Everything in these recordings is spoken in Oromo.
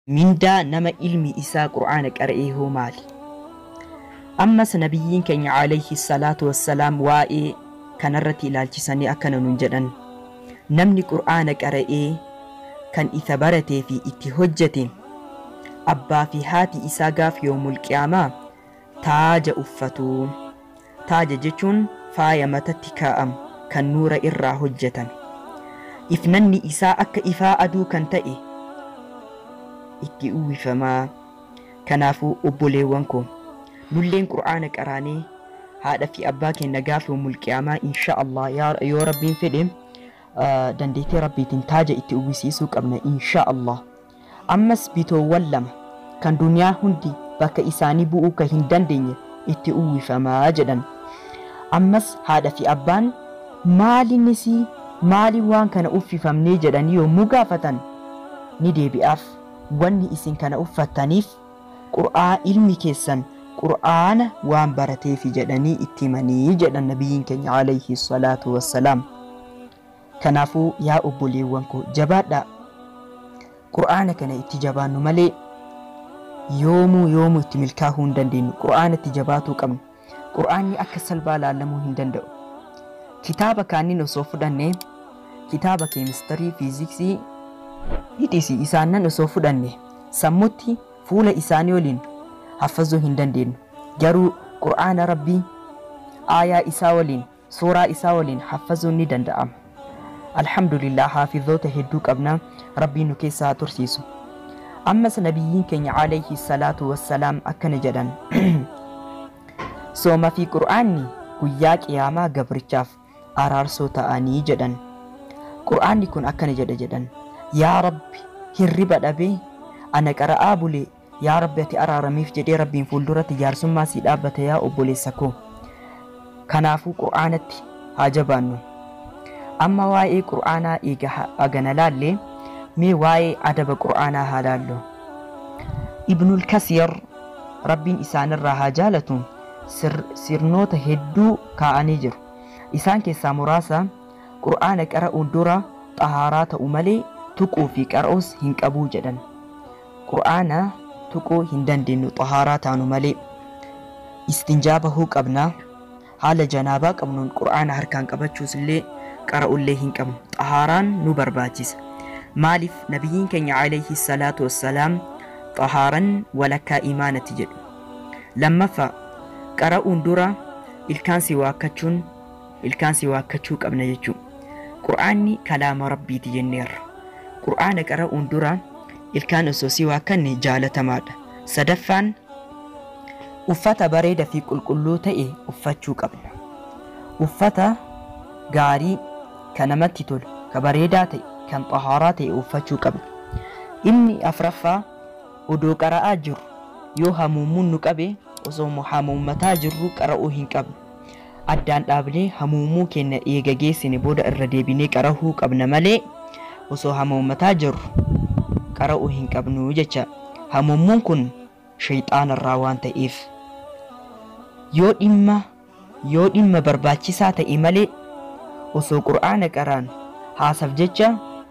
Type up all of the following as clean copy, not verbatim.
Mindaa nama ilmi isaa Qur'aana qara'ee hoo maali? Ammas nabiyyiin keenya alayhi salaatu wassalaam waa'ee kanarratti ilaalchisanii akkana nuun jedhan: namni Qur'aana qara'ee kan isa baratee fi itti hojjete abbaa fi haati isaa gaaf yoomul qiyaamaa taaja uffatu. Taaja jechuun faaya matatti kaa'amu kan nuura irraa hojjetame. Ifnanni isaa akka ifaa aduu kan ta'e itti uwwifamaa. Kanaafuu obboleewwan koo, nulleen Qur'aana qaraanee haadha fi abbaa keenya gaaf yoomul qiyaamaa insha Allah yoo Rabbiin fedhe dandeettii Rabbiitiin taaja itti uwwisiisuu qabna insha Allah. Ammas bitoowwan lama kan duniyaa hundi bakka isaanii bu'uu kan hin dandeenye itti uwwifamaa jedhan. Ammas haadha fi abbaan maaliinis maaliin waan kana uffifamnee jedhanii yommuu gaafatan ni deebi'aaf: wanni isin kana uffattaniif Qur'aa ilmi keessan Qur'aana waan barateefi jedhanii itti himanii jedhan nabiyyiin keenya alayhi salaatu wassalaam. Kanaafuu yaa obboleewwan koo, jabaadhaa. Qur'aana kana itti jabaannu malee yoomuu yoomuu itti milkaa'uu hin dandeenyu. Qur'aana itti jabaatuu qabna. Qur'aanni akka salphaa laallamuu hin danda'u. Kitaaba kaaniin osoo fudhanne, kitaaba keemistirii, fiiziksii, hidhisi isaannan osoo fudhanne sammutti fuula isaanii waliin haffazuu hin dandeenyu. Garuu Qur'aana Rabbii aayaa isaa waliin, suuraa isaa waliin haffazuun ni danda'ama. Alhamdulillah, haafizoota hedduu qabna, Rabbiin nu keessa haa tursiisu. Ammas nabiyyiin keenya alayhi salaatu wassalaam akkana jedhan: sooma fi Qur'aanni guyyaa qiyaamaa gabrichaaf araarsoo ta'anii jedhan. Qur'aanni kun akkana jedha jedhan: yaa Rabbi, hirriba dhabee ana qara'aa bulee, yaa Rabbi ati araaramiif jedhee Rabbiin fuulduratti jaarsummaa sii dhaabbata yaa obboleessa koo. Kanaafuu Qur'aanatti haa jabaannu. Amma waa'ee Qur'aanaa eega hagana laallee, mee waa'ee adaba Qur'aanaa haa laallu. Ibnul Kasiir, Rabbiin isaanirraa haa jaalatu, sirnoota hedduu kaa'anii jiru. Isaan keessaa muraasa: Qur'aana qara'uun dura xahaaraa ta'u malee tuquu fi qara'uus hin qabuu jedhan. Qur'aana tuquu hin dandeenyu xahaaraa taanu malee. Istinjaa bahuu qabna. Haala janaabaa qabnuun Qur'aana harkaan qabachuus illee qara'ullee hin qabnu. Xahaaraan nu barbaachisa. Maaliif? Nabiyyiin keenya alayhi salaatu wassalaam xahaaran walakkaa imaanati jedhu. Lammaffaa, qara'uun dura ilkaan si waakkachuun ilkaan si waakkachuu qabna jechuudha. Qur'aanni kalaama Rabbiiti jenneerra. Qur'aana qara'uun dura ilkaan osoo si waakkanne jaalatamaadha. Sadaffaan, uffata bareeda fi qulqulluu ta'e uffachuu qabna. Uffata gaarii kan namatti tolu, ka bareedaa ta'e, kan xahaaraa ta'e uffachuu qabna. Inni afraffaa, odoo qara'aa jirru yoo hamuumuun nu qabe osoo hamuummataa jirru qara'uu hin qabnu. Addaan dhaabnee hamuumuu keenya eega geessine booda irra deebinee qara'uu qabna malee osoo hamuummataa jirru qara'uu hin qabnu jecha. Hamuumuun kun shayxaanarraa waan ta'eef. Yoo dhimma barbaachisaa ta'e malee osoo Qur'aana qaraan haasaf jecha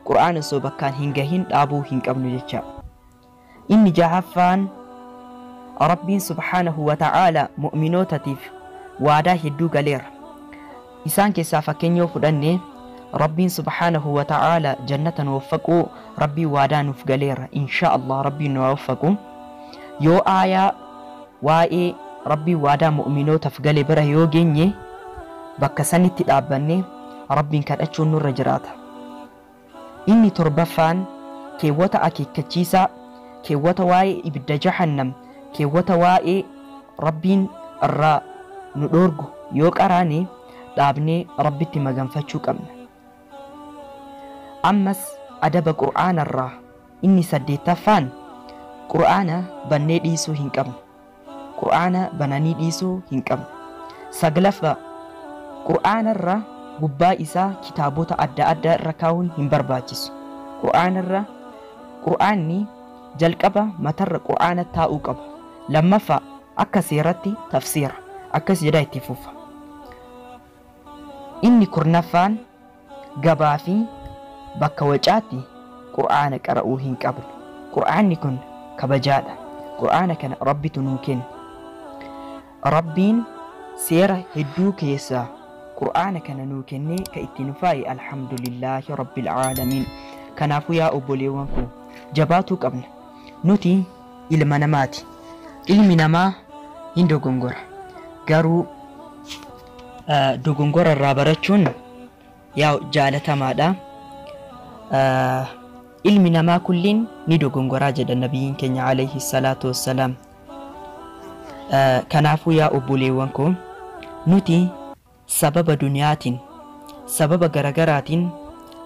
Qur'aana osoo bakkaan hin gahin dhaabuu hin qabnu jecha. Inni jahaffaan, Rabbiin subhaanahu wa ta'aala mu'minootatiif waadaa hedduu galeera. Isaan keessaa fakkeenya yoo fudhanne, Rabbiin subhaanahu wa ta'aala jannata nu waffaquu Rabbiin waadaa nuuf galeera. Insha Allah Rabbiin nu waffaqu. Yoo aayaa waa'ee Rabbiin waadaa mu'minootaaf gale bira yoo geenye bakka sanitti dhaabbanne Rabbiin kadhachuun nurra jiraata. Inni torbaffaan, keewwata akeekkachiisaa, keewwata waa'ee ibidda jahannam, keewwata waa'ee Rabbiin irraa nu dhoorgu yoo qaraane dhaabnee Rabbitti maganfachuu qabna. Ammas adaba Qur'aanarraa inni saddeettaffaan, Qur'aana bannee dhiisuu hin qabnu. Qur'aana bananii dhiisuu hin qabnu. Saglaffaa, Qur'aanarra gubbaa isaa kitaabota adda addaa irra kaa'uun hin barbaachisu. Qur'aanarra Qur'aanni jalqaba matarra Qur'aana taa'uu qaba. Lammaffaa, akka seeratti tafsiira. Akkas jedhaa itti fufa. Inni kurnaffaan, gabaa fi bakka wacaatti Qur'aana qara'uu hin qabnu. Qur'aanni kun kabajaadha. Qur'aana kana Rabbitu nuu kenne. Rabbiin seera hedduu keessaa Qur'aana kana nuu kennee ka ittiin faaye, alhamdulillaahi rabbil aalamiin. Kanaafuu yaa obboleewwan koo, jabaatuu qabna. Nuti ilma namaati. Ilmi namaa hin dogongora. Garuu dogongora irraa barachuun yaa jaalatamaadha. Ilmi namaa kulliin ni dogongoraa jedha nabiyyiin keenya alayhi salaatu wassalaam. Kanaafuu yaa obboleewwan koo, nuti sababa duniyaatiin, sababa garagaraatiin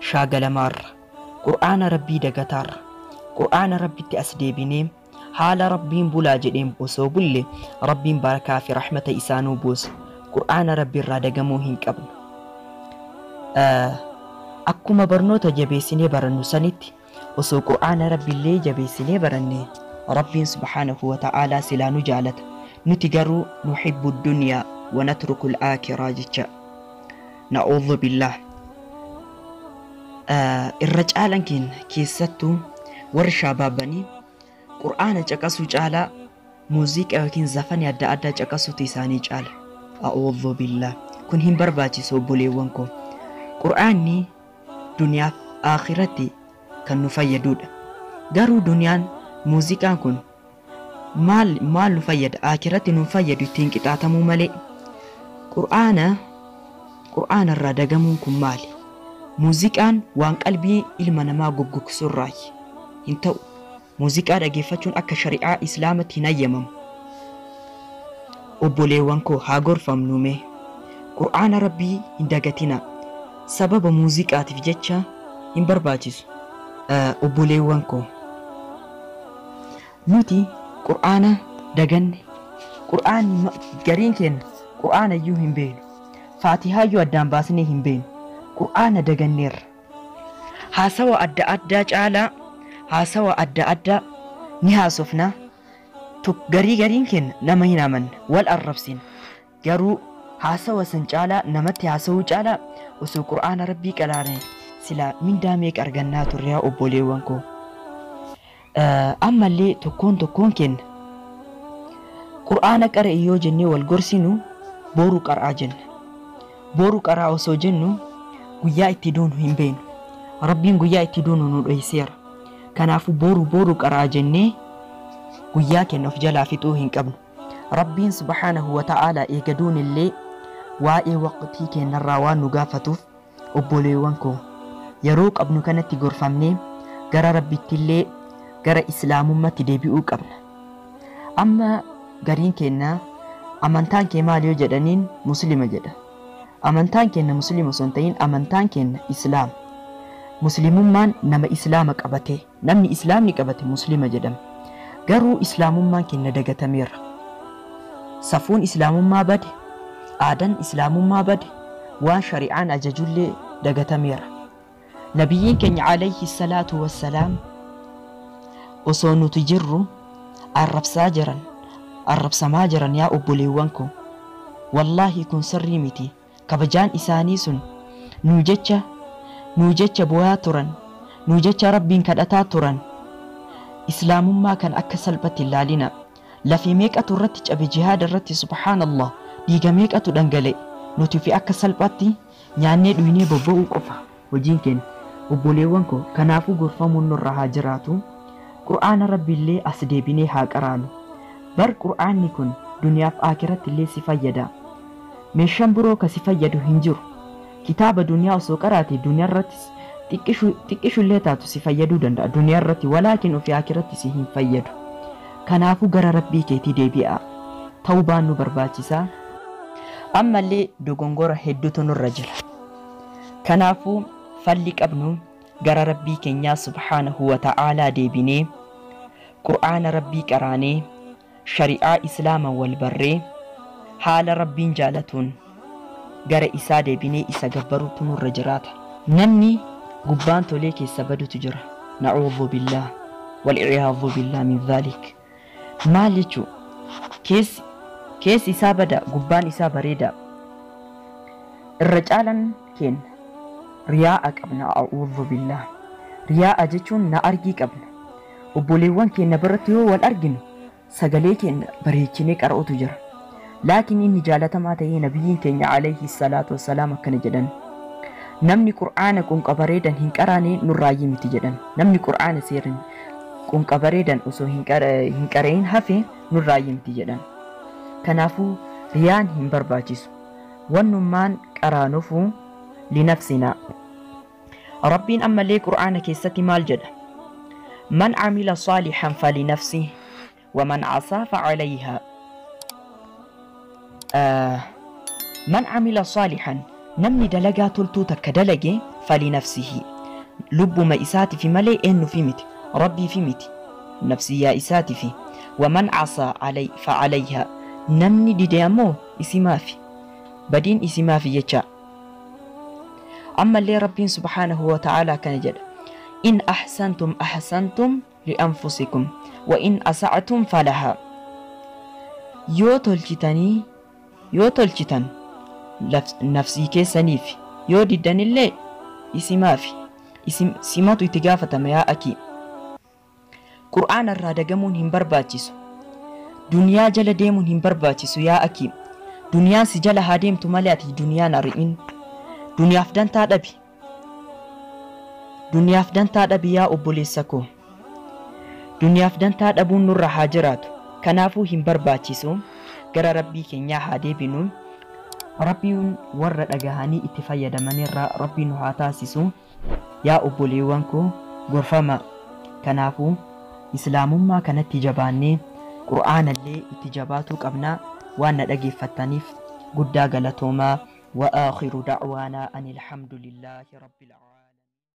shaagalamaarra. Qur'aana Rabbii dagataarra. Qur'aana Rabbitti as deebinee haala Rabbiin bulaa jedheen osoo bulle, Rabbiin barakaa fi rahmata isaanuu buusa. Qur'aana Rabbi irraa dagamuu hin qabnu. Akkuma barnoota jabeessinee barannu sanitti osoo Qur'aana Rabbiillee jabeessinee baranne, Rabbiin subhaanahu wa ta'aalaa silaa nu jaalata. Nuti garuu nuhibbu dunyaa wa natruku al-aakiraa jecha. Na'uudhu billaah. Irra caalan keenya, keessattuu warri shabaabanii, Qur'aana caqasuu caalaa muuziqaa yookiin zafanii adda addaa caqasuutu isaanii caala. A'uudhu billaah. Kun hin barbaachisu, obboleewwan koo. Qur'aanni duniyaaf aakiratti kan nu fayyadudha. Garuu duniyaan muuziqaan kun maal maal nu fayyada? Aakiratti nu fayyadu, ittiin qixaatamuu malee. Qur'aana irraa dagamuun kun maali? Muuziqaan waan qalbii ilma namaa goggogsurraayi. Hin ta'u. Muuziqaa dhageeffachuun akka shari'aa Islaamatti hin hayyamamu. Obboleewwan koo, haa gorfamnu mee. Qur'aana Rabbii hin dagatinaa. Sababa muuziqaatiif jecha hin barbaachisu. Obboleewwan koo, nuti Qur'aana daganne. Qur'aanni gariin keenya Qur'aana iyyuu hin beeknu. Faatihaayyuu addaan baasnee hin beeknu. Qur'aana daganneerra. Haasawa adda addaa caalaa haasawa adda addaa ni haasofna. Garii gariin keenya nama hin amanne, wal arrabsina. Garuu haasawa san caalaa, namatti haasawuu caalaa, osoo Qur'aana Rabbii qaraane silaa mindaa meeqa argannaa turre, yaa obboleewwan koo. Ammallee tokkoon tokkoon keenya Qur'aana qara'e yoo jennee wal gorsinu, boru qara'aa jenna. Boru qara'aa osoo jennu guyyaa itti duunu hin beeknu. Rabbiin guyyaa itti duunu nu dhoyseera. Kanaafuu boru boru qara'aa jennee guyyaa keenya of jalaa fixuu hin qabnu. Rabbiin subhaanahu wa ta'aalaa eega duunillee waa'ee waqtii keenyarraa waan nu gaafatuuf, obboleewwan koo, yeroo qabnu kanatti gorfamnee gara Rabbittillee gara Islaamummaatti deebi'uu qabna. Amma gariin keenya amantaan kee maal yoo jedhaniin Muslima jedha. Amantaan keenya Muslima osoo hin ta'in amantaan keenya Islaama. Muslimummaan nama Islaama qabate, namni Islaamni qabate Muslima jedhama. Garuu Islaamummaan keenya dagatameera. Safuun Islaamummaa bade, aadaan Islaamummaa bade, waan shari'aan ajajullee dagatameera. Nabiyyiin keenya alayhi salaatu wassalaam osoo nuti jirru arrabsaa jiran, arrabsamaa jiran, yaa obboleewwan koo. Wallaahi kun sirrii miti. Kabajaan isaanii sun nuu jecha bu'aa turan, nuu jecha Rabbiin kadhataa turan. Islaamummaa kan akka salphatti ilaalina. Lafee meeqatu irratti cabe jihaada irratti, subhaanallah, dhiiga meeqatu dhangala'e. Nuti fi akka salphatti nyaannee dhuynee bobba'uu qofa hojiin keenya. Obboleewwan koo, kanaafuu gorfamuun nurra haa jiraatu. Qur'aana Rabbiillee as deebinee haa qaraanu. Bar Qur'aanni kun duniyaaf aakiratti illee si fayyada. Meeshaan biroo ka si fayyadu hin jiru. Kitaaba duniyaa osoo qaraate duniyaa irratti xiqqishullee taatu si fayyaduu danda'a duniyaa irratti, walaakin ofii aakiratti si hin fayyadu. Kanaafuu gara Rabbii keetii deebi'a. Tawbaan nu barbaachisaa. Ammallee dogongora hedduutu nurra jira. Kanaafuu falli qabnu gara Rabbii keenyaa subhaanahu wa ta'aalaa deebinee, Qur'aana Rabbii qaraanee, shari'aa Islaama wal barree, haala Rabbiin jaalatuun gara isaa deebinee isa gabbaruutu nurra jiraata. Namni gubbaan tolee keessa badutu jira. Na'uudhu billaah wal'iyaadhu billaah min dhaalik. Maal jechuu? Keessi isaa bada, gubbaan isaa bareeda. Irra caalan keenya riyaa'a qabna, a'uudhu billaah. Riyaa'a jechuun na argii qabna. Obboleewwan keenya biratti yoo wal arginu sagalee keenya bareechinee qara'utu jira. Laakiin inni jaalatamaa ta'ee nabiyyiin keenya alayhi salaatu wassalaam akkana jedhan. Namni Qur'aana qunqa bareedan hin qaraane nurraayyii miti jedhan. Namni Qur'aana seeran qunqa bareedan osoo hin qara'in hafe nurraayyii miti jedhan. Kanaafuu riyaan hin barbaachisu. Wannummaan qaraanufu linafsinaa. Rabbiin ammallee Qur'aana keessatti maal jedha? Man amila saalihan falinafsihi waman asaa facalayhaa. Man amila saalihan, namni dalagaa toltuu takka dalage, falinafsihi, lubbuma isaatifi malee eenyufi miti, rabbiifi miti, nafsiyyaa isaatifi. Waman asaa facalayhaa, namni dide ammoo isimaafi, badiin isimaafi jecha. Ammallee Rabbiin subhaanahu wa ta'aalaa kana jedha: in ahsantum ahsantum lianfusikum wa in asa'tum falahaa. Yoo tolchitanii, yoo tolchitan nafsii keessaniif, yoo diddanillee isimaafi, simatu itti gaafatama. Yaa akii, Qur'aana irraa dagamuun hin barbaachisu. Duniyaa jala deemuun hin barbaachisu. Yaa akii, duniyaan si jala haa deemtu malee ati duniyaan ari'in. Duniyaaf dantaa dhabi. Duniyaaf dantaa dhabi, yaa obboleessa koo. Duniyaaf dantaa dhabuun nurra haa jiraatu. Kanaafuu hin barbaachisu. Gara Rabbii keenyaa haa deebinu. Rabbiin warra dhagahanii itti fayyadamanirraa Rabbiin nu haa taasisu. Yaa obboleewwan koo, gorfama. Kanaafuu islaamummaa kanatti jabaannee Qur'aanallee itti jabaatuu qabnaa. Waan na dhageeffattaniif guddaa galatoomaa. وآخر دعوانا أن الحمد لله رب العالمين.